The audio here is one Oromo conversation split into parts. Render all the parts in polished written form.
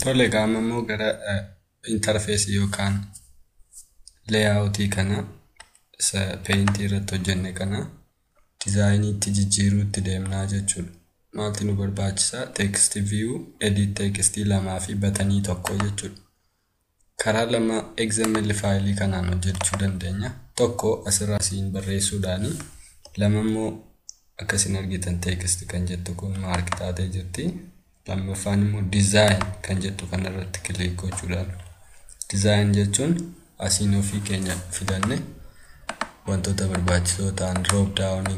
Tole, qaama immoo gara interfaceii yookaan layoutii kana isa paintii irratti hojjenne kana designiitti jijjiiruutti deemnaa jechuudha. Maaltu nu barbaachisaa? Text view, edit textii lamaa fi buttonii tokko jechuudha. Karaa lama XML fileii kanaan hojjechuu dandeenya. Tokko asirraa asiin barreessuudhaani, lama immoo akkasiin argitan text kan jettu kun mark taatee jirti. Lammaffaan immoo design kan jettu kanarratti click gochuudhaan. Design jechuun asiin ofii keenya filanne wantoota barbaachisoo ta'an drop downii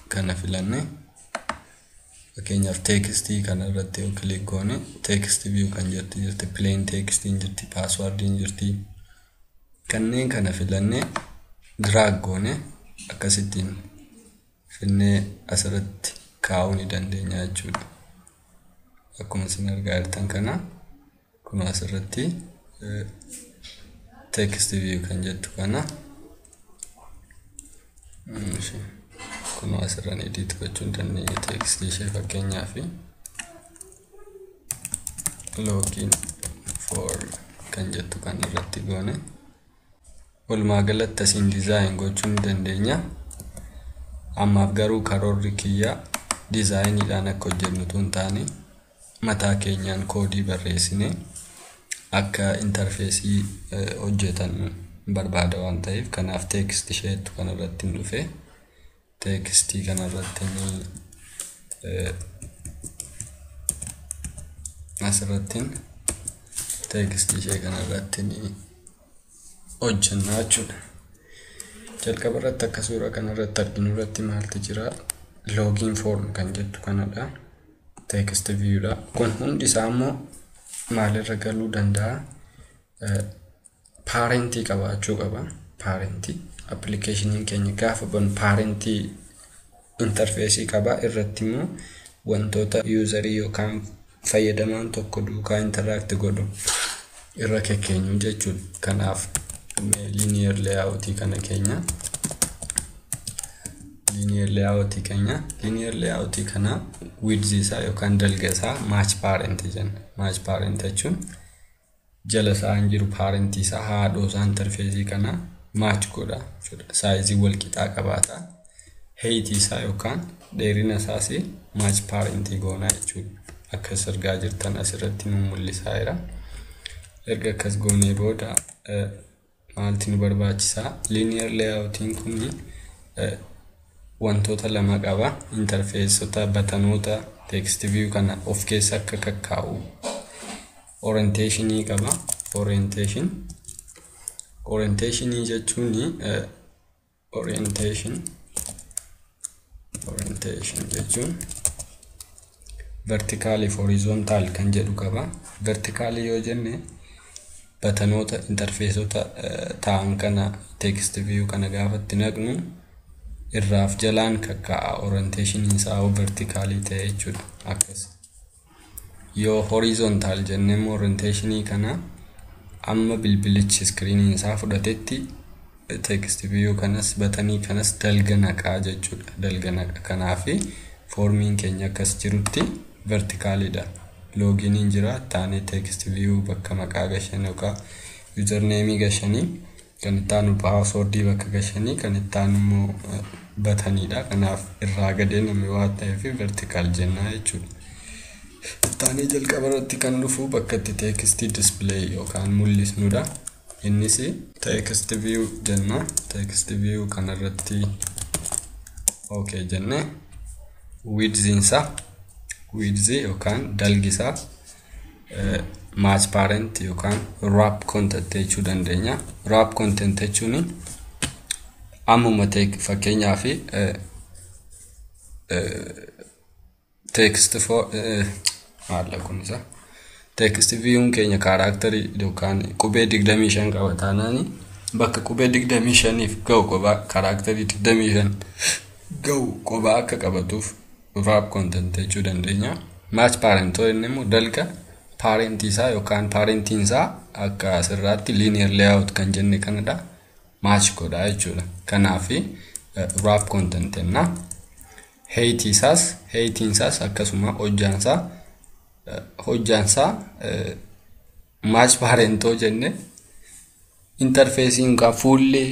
kana filanne, fakkeenyaaf textii kana irratti yoo click goone text view kan jettu jirti, plain textiin jirti, passwordiin jirti. Kanneen kana filanne drag goone akkasittiin finnee asirratti kaa'uu ni dandeenya jechuudha. Akkuma isin argaa jirtan kana kun asirratti text view kan jettu kana kun asirraan edit gochuu ni dandeenya text ishee, fakkeenyaaf login form kan jettu kan irratti goone walumaa galatti asiin design gochuu ni dandeenya. Ammaaf garuu karoorri kiyya designiidhaan akka hojjennu utuu hin taane mataa keenyaan codeii barreessine akka interfaceii hojjetan barbaada waan ta'eef, kanaaf text isheettu kanarratti hin dhufe, textii kanarratti ni asirratti textii ishee kanarratti ni hojjenna jechuudha. Jalqaba irratti akka suuraa kanarratti arginu irratti maaltu jira? Login form kan jettu kanadha. Text viewdha. Kun hundi isaa immoo maalirra galuu danda'a? Parentii qabaachuu qaba. Parentii applicationiin keenya gaafa banu parentii interfaceii qaba. Irratti immoo wantoota userii yookaan fayyadamaan tokko duukaa interact godhu irra kekkeenyu jechuudha. Kanaaf linear layoutii kana keenya linear layoutii keenya linear layoutii kana width isaa yookaan dalga isaa match parent jenna. Match parent jechuun jala isaa hin jiru parentii isaa, haadhoo isaa interfaceii kana match godha jechuudha. Sizeii wal qixaa qabaata. Heightii isaa yookaan dheerina isaas match parentii goonaa jechuudha. Akkas argaa jirtan asirratti nu mul'isaa jira. Erga akkas goonee booda maaltu nu barbaachisaa? Linear layoutiin kun wantoota lama qaba. Interfaceota buttonoota text view kana of keessa akka kakkaa'u orientationii qaba. Orientation. Orientationii jechuun orientation jechuun verticalii fi horizontal kan jedhu qaba. Verticalii yoo jenne buttonoota interfaceota ta'an kana text view kana gaafa itti naqnu irraaf jalaan kakkaa'a, orientationiin isaa verticalii ta'e jechuudha. Akkas. Yoo horizontal jenne immoo orientationii kana amma bilbilichi screeniin isaa fudhatetti text view kanas buttonii kanas dalga naqaa jechuudha. Dalga naqa. Kanaafi formiin keenya akkas jirutti verticalidha. Loginiin jira, taanee text view bakka maqaa gashan yookaan usernameii gashanii, kan itti aanu passwordii bakka gashanii, kan itti aanu immoo buttoniidha. Kanaaf irraa gadee namni waan ta'eef vertical jennaa jechuudha. Taanee jalqaba irratti kan dhufu bakka itti textii display yookaan mul'isnudha. Innis text view jenna. Text view kanarratti okay jenne widthiinsaa, widthii yookaan dalgisaa match parent yookaan wrap content jechuu dandeenya. Wrap content jechuun ammuma fakkeenyaaf text for maal kun isa text view'n keenya characterii yookaan qubee 25 qaba taanaan, bakka qubee 25f ga'u qobaa, characterii 25 ga'u qobaa akka qabatuuf wrap content jechuu dandeenya. Match parent inni immoo dalga parentii isaa yookaan parentiin isaa akka asirraatti linear layout kan jenne kanadha. Match godha jechuudha. Kanaaf wrap content jenna. Heightii isaas akkasuma hojjaan isaa Hojjaansaa match parent oo jenne interfeesiin yookaan fuulli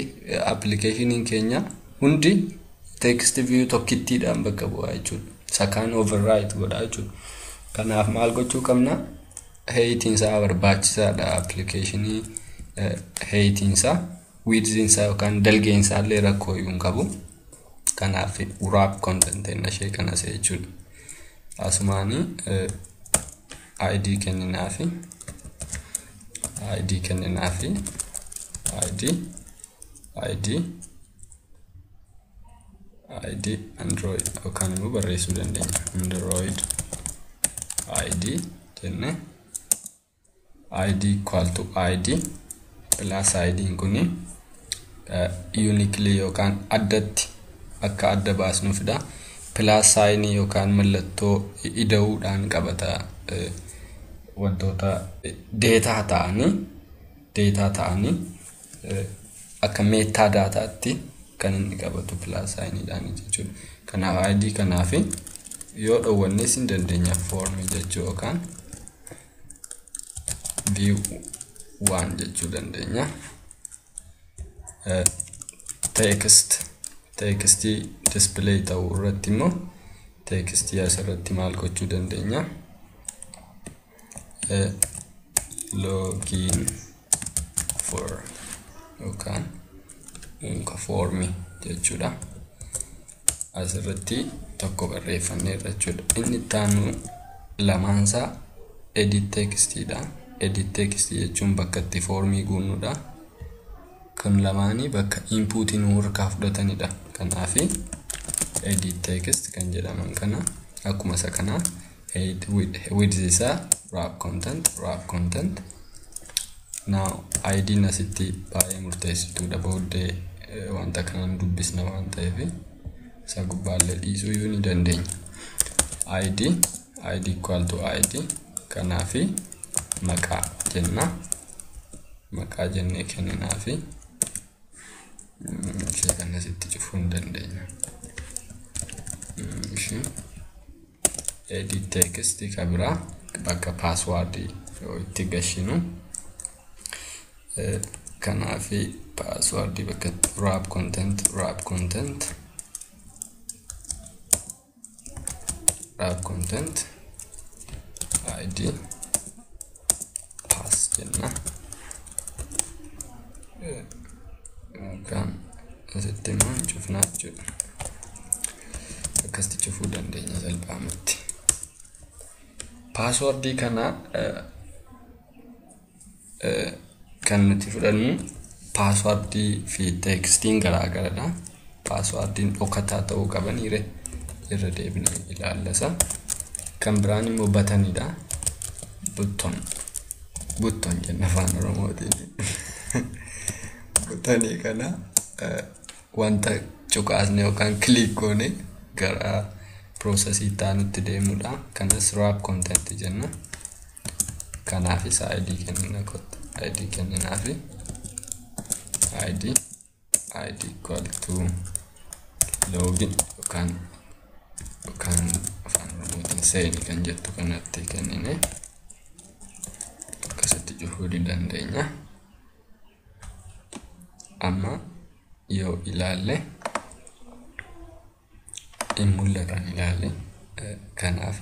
appilikeeshiniin keenya hundi text view tokkittiidhaan bakka bu'aa jechuudha. Isa kaan overwrite godha jechuudha. Kanaaf maal gochuu qabna? Heightiin isaa barbaachisaadha appilikeeshinii, heightiin isaa, widthiin isaa yookaan dalgeen isaa illee rakkoo iyyuu hin qabu. Kanaaf wrap content ishee kanas jechuudha. Asumaanii ID kenninaafi, ID kenninaafi, ID ID ID Android yookaan immoo barreessuu dandeenya. Android ID jenne, ID equal to ID plus. ID kuni uniquely yookaan addatti akka adda baasnuufidha. Plus sign yookaan mallattoo ida'uudhaan qabata, wantoota data ta'anii akka meta dataatti kan inni qabatu plus signiidhaan jechuudha. Kanaaf ID kanaaf yoo dhowwannes hin dandeenya, form jechuu yookaan view 1 jechuu dandeenya. Text display ta'uu irratti immoo text asirratti maal gochuu dandeenya? Login for yookaan unka foormii jechuudha. Asirratti tokko barreeffanneerra jechuudha. Inni itti aanu lamaansaa edit textiidha. Edit text jechuun bakka itti foormii guunnudha. Kun lamaanii bakka inputii nu harkaa fudhatanidha. Kanaaf edit text kan jedhaman kana akkuma isa kanaa width isaa wrap content, wrap content. Now ID asitti baay'ee murteessituudha, booddee wanta kanan dubbisna waan ta'eef isa gubbaallee dhiisuu iyyuu ni dandeenya. ID ID equal to ID, kanaafi maqaa jenna, maqaa jennee kenninaafi ishee kana asitti cufuu hin dandeenya. Ishee edit text ka biraa bakka password yoo itti gashinu, kanaafi password bakka wrap content, wrap content, wrap content, id pass jenna yookaan asitti immoo hin cufnaa jechuudha. Akkasitti cufuu dandeenya salphaamatti. Passwordii kana kan nuti fudhannu passwordii fi textiin garaagaradha. Passwordiin dhokataa ta'uu qabaniire irra deebinee ilaallasa. Kan biraan immoo buttonidha. Button. Button jenna afaan Oromootiin. Buttonii kana wanta cuqaasne yookaan click goone gara processii itti aanutti deemudha. Kanas wrap content jenna. Kanaafis ID kennina, kotta. ID kenninaafi ID ID equal to login yookaan afaan Oromootiin seeni kan jettu kanatti kennine akkasitti cufuu ni dandeenya. Amma yoo ilaalle hin mul'atan, ilaalle. Kanaaf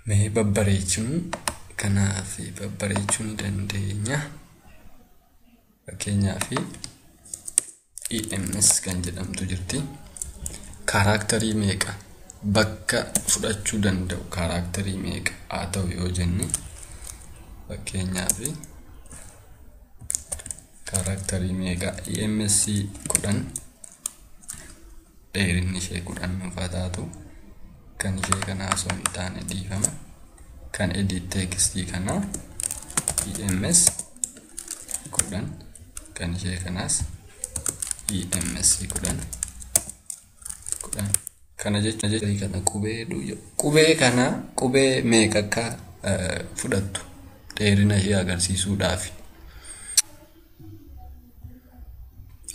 mee babbareechuu, kanaaf babbareechuu ni dandeenya. Fakkeenyaaf EMS kan jedhamtu jirti. Characterii meeqa bakka fudhachuu danda'u, characterii meeqa haa ta'u yoo jenne, fakkeenyaaf characterii meeqa, EMS 10, dheerinni ishee 10 nuuf haa taatu. Kan ishee kanaa osoo hin taane, dhiifama, kan edit textii kanaa EMS 10, kan ishee kanaas EMS 10 10. Kana jechuun kana qubee kana qubee meeqa akka fudhattu dheerina ishee agarsiisuudhaafi.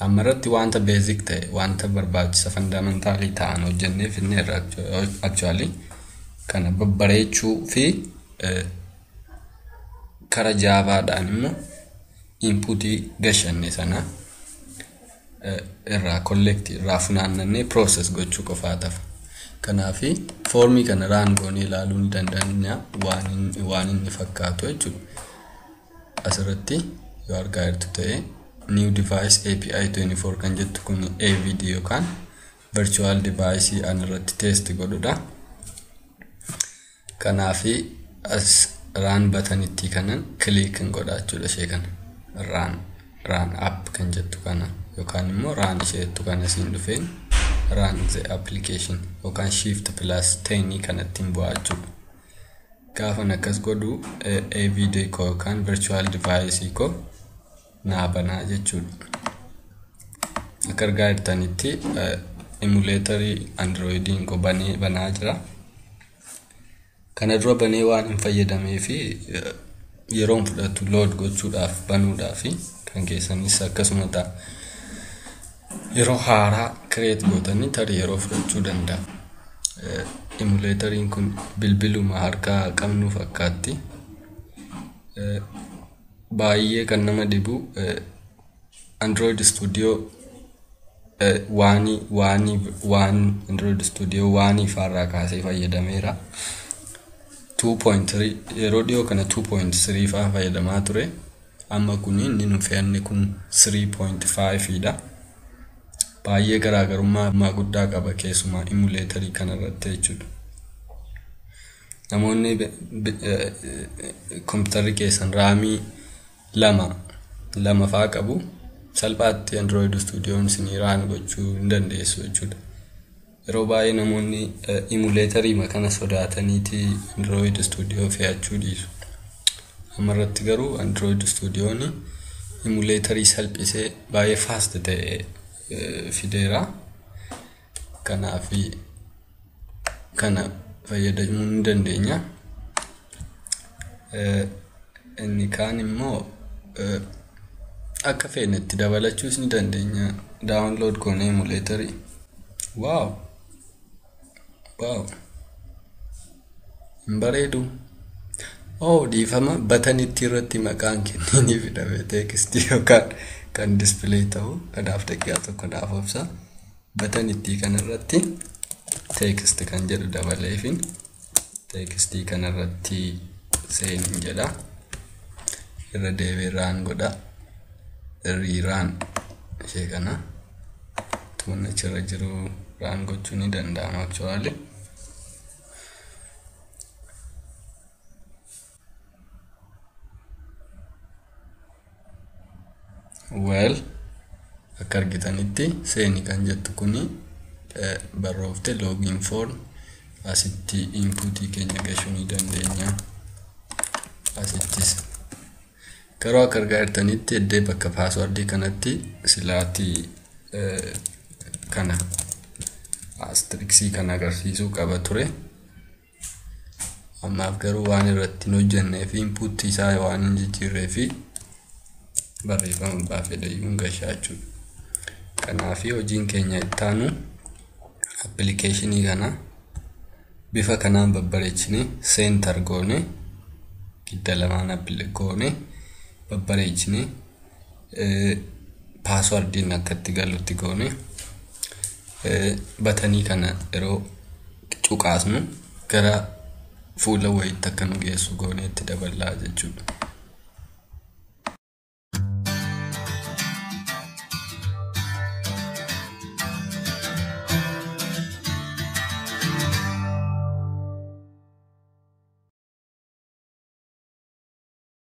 Amma irratti wanta basic ta'e, wanta barbaachisa fundamentalii ta'an hojjennee finneerra actually. Kana babbareechuu fi kara Javaadhaan immoo inputii gashanne sana irraa collect, irraa funaannannee process gochuu qofaa tafa. Kanaafi foormii kana run goonee ilaaluu ni dandeenya waan inni fakkaatu jechuudha. Asirratti yoo argaa jirtu ta'e, new device API 24 kan jettu kun AVD yookaan virtual device an irratti test godhudha. Kanaafi as run buttonitti kanan click godha jechuudha. Ishee kana run app kan jettu kana yookaan immoo run ishee jettu kana siin dhufeen run the application yookaan shift plus 10 kanatti bu'aa jechuudha. Gaafan akkas godhu AVD koo yookaan virtual device koo naa banaa jechuudha. Akka argaa jirtanitti emulatorii Androidiin koo banee banaa jira. Kana dura banee waan hin fayyadamee fi yeroon fudhatu load gochuudhaaf, banuudhaaf. Kan keessanis akkasuma ta'a. Yeroo haaraa create gootanii tarii yeroo fudhachuu danda'a. Emulatoriin kun bilbiluma harkaa qabnu fakkaatti. Baay'ee kan nama dhibu Android Studio waanii waanii waan Android Studio waanii faarraa kaasee fayyadameera. 2.3, yeroo dhiyoo kana 2.3 faa fayyadamaa ture. Amma kun inni nu fe'anne kun 3.5 dha. Baay'ee garaagarummaa guddaa qaba, keessumaa emulatorii kanarratti jechuudha. Namoonni kompiitarri keessan RAMii 2 2 faa qabu salphaatti Android Studioon isinii run gochuu hin dandeessu jechuudha. Yeroo baay'ee namoonni emulatorii kana sodaataniiti Android Studio fe'achuu dhiisu. Ammarratti garuu Android Studioon emulatorii salphisee baay'ee fast ta'e fideera. Kanaaf kana fayyadamuu ni dandeenya. Inni kaan immoo akka feenetti dabalachuus ni dandeenya. Download goonee emulatorii. Wow! Wow! Hin bareedu? Oh, dhiifama, buttonitti irratti maqaan kennanii fidame textii yookaan kan display ta'u. Kanaaf daqiiqaa tokko naaf obsa. Buttonitti kanarratti text kan jedhu dabaleefin textii kanarratti seenin jedha. Irra deebi'ee run godha. Rerun ishee kana tuunni achirra jiru run gochuu ni danda'ama actually. Well, akka argitanitti seeni kan jettu kuni barroofte. Login form asitti inputii keenya gashuu ni dandeenya. Asittis garuu akka argaa jirtanitti iddee bakka passwordii kanatti silaatii kana asteriskii kana agarsiisuu qaba ture. Ammaaf garuu waan irratti hin hojjennee fi inputii isaa waan hin jijjiirree fi barreeffama abbaa fedhayyuun gashaa jechuudha. Kanaaf hojiin keenya itti aanu applicationii kana bifa kanaan babbareechinee center goone, gidda lamaan goone babbareechinee, passwordiin akka itti galutti goone, buttonii kana yeroo cuqaasnu gara fuula wayiitti akka nu geessu goonee itti daballaa jechuudha.